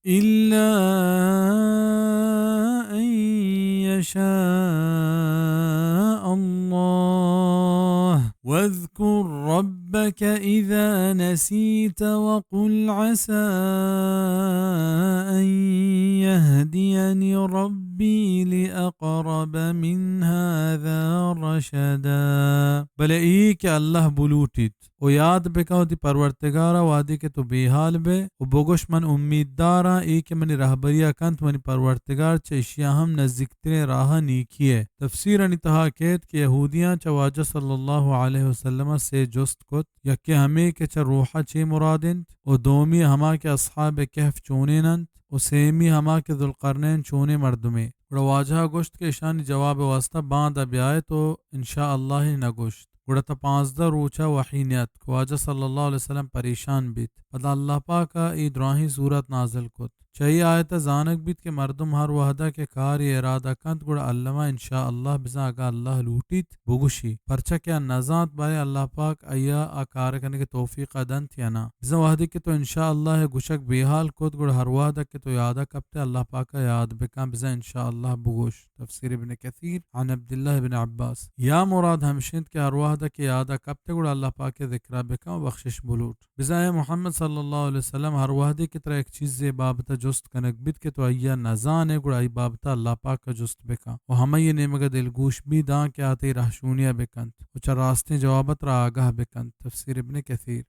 إلا أن يشاء الله. واذكر ربك إذا نسيت وقل عسى أن يهديني ربي لأقرب من هذا رشدا. بلے اے کہ اللہ بلوٹیت، و یاد بکن وتی پرورتگارا وہدے کہ تو بے حال بئے، و بگوش، من امیتداراں اے کہ منی رہبریا کنت منی پرورتگار چہ اشیا ہم نزیکتریں راہ نیکی ء۔ تفسیرانی تہا کیت کہ یہودیاں چہ واجہ صلی اللہ علیہ وسلم ء سے جست کت، یکے ہمے کہ چہ روحا چے مراد انت، و دومی ہما کہ اصحاب کہف چونین انت، و سیمی ہما کہ ذوالقرنین چونیں مردمے۔ گڑا واجہ ء گوشت کہ اشانی جواب ء واسطہ باندا بیائیت و ان شاء اللہ ء نہ گوشت۔ گڑا تا پانزدہ روچ ء وحی نیاتک۔ واجہ صلی اللہ علیہ وسلم پریشان بیت۔ پدا اللہ پاک ء اے دراہیں سورت نازل کت۔ چہ اے آیت ء زانگ بیت کہ مردم ہر وہد ء کہ کارے ارادہ کنت، گڑا الما ان شاء اللہ، بزاں اگاں اللہ لوٹیت، بگوشی، پرچا کہ آ نزانت باریں اللہ پاک آئی ء آ کار کنگ ء توفیق ء دنت یا نہ۔ بزاں وہدے کہ تو ان شاء اللہ ء گوشگ بے حال کت، گڑا ہر وہد ء کہ تو یاد ء کپت ئے، اللہ پاک ء یاد بکن، بزاں ان شاء اللہ بگوش۔ تفسیر ابن کثیر عن عبداللہ ابن عباس۔ یا مراد ہمش انت کہ ہر وہد ء کہ یاد ء کپت ئے، گڑا اللہ پاک ء ذکر ء بکن و بخشش بلوٹ۔ بزاں اے محمد صلی اللہ علیہ وسلم، ہر وہدے کہ ترا یک چیزے بابت ء جست کنگ بیت کہ تو آئی ء نزان ئے، گڑا آئی بابت ء اللہ پاک ء جست بکن و ہمائی ء نیمگ ء دلگوش بی، داں کہ آ تئی رہشونی ء بکنت و چہ راستیں جواب ء ترا آگاہ بکنت۔ تفسیر ابن کثیر۔